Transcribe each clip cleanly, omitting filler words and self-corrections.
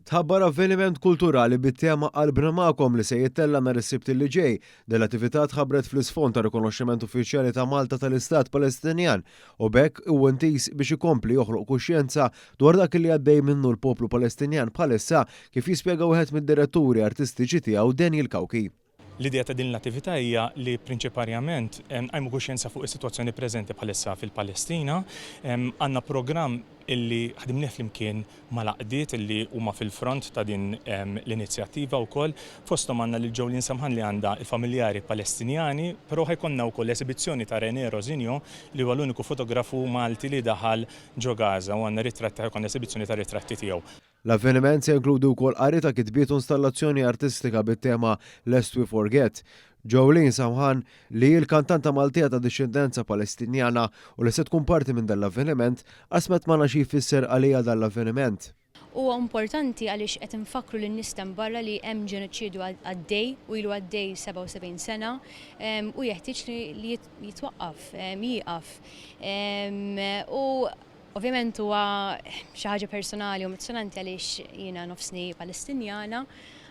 Tħabbar avveniment kulturali bit-tema Qalbna Magħkom li se jittella' nhar is-Sibt li ġej. Din l-attività tħabbret fl-isfond ta' rikonoxximent uffiċjali ta' Malta tal-Istat Palestinjan u b'hekk huwa intiż biex ikompli joħloq kuxjenza dwar dak li għaddej minnu l-poplu Palestinjan bħalissa kif jispjega wieħed mid-diretturi artistiċi tiegħu Daniel Cauchi. L-idea ta' din l-attività hija li prinċiparjament nqajmu kuxjenza fuq is-sitwazzjoni preżenti bħalissa fil-Palestina. Għandna programm illi ħdimnieh flimkien mal-għaqdiet illi huma fil-front ta' din l-inizjattiva wkoll. Fosthom għandna lil Jolene Samhan li għandha l-familjari Palestinjani, però ħa jkollna wkoll esibizzjoni ta' René Rosinio li huwa l-uniku fotografu Malti li daħal ġo Gaza u għandna ritratti ħa jkollna esibizzjoni ta' ritratti tiegħu. L-avveniment se jinkludi wkoll qari ta' kitbiet u installazzjoni artistika bit-tema Lest We Forget. Jolene Samhan, li hi l-kantanta Maltija ta' dixxendenza Palestinjana u li se tkun parti minn dan l-avveniment, qasmet magħna xi jfisser għaliha dan l-avveniment. Huwa importanti għaliex qed infakkru lin-nies t'hemm barra li hemm ġenoċidju għaddej u ilu għaddej 77 sena u jeħtieġ li jitwaqqaf, jieqaf. U Ovvjament huwa xi ħaġa personali u emozzjonanti għaliex jiena nofsni Palestinjana,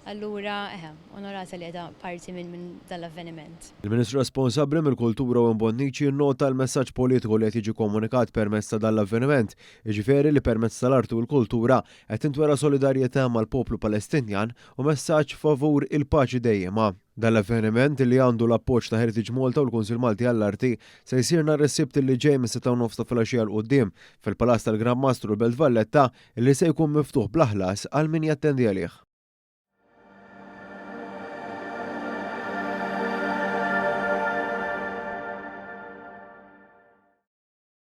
allura eħe, onorata li qiegħda parti minn min dan l-avveniment. Il-Ministru responsabbli mill-Kultura Owen Bonnici nnota l-messaġġ politiku li qed jiġi komunikat permezz ta' dan l-avveniment, jiġifieri li permezz tal-arti u l-kultura qed tintwera solidarjetà mal-poplu Palestinjan u messaġġ favur il-paċi dejjiema. Dan l-avveniment, li għandu l-appoġġ ta' Heritage Malta u l-Kunsill Malti għall-Arti, se jsir nhar is-Sibt li ġej mis-6:30 ta' filgħaxija 'l quddiem, fil-Palazz tal-Gran Mastru l-Belt Valletta, li se jkun miftuħ bla ħlas għal min jattendi għalih.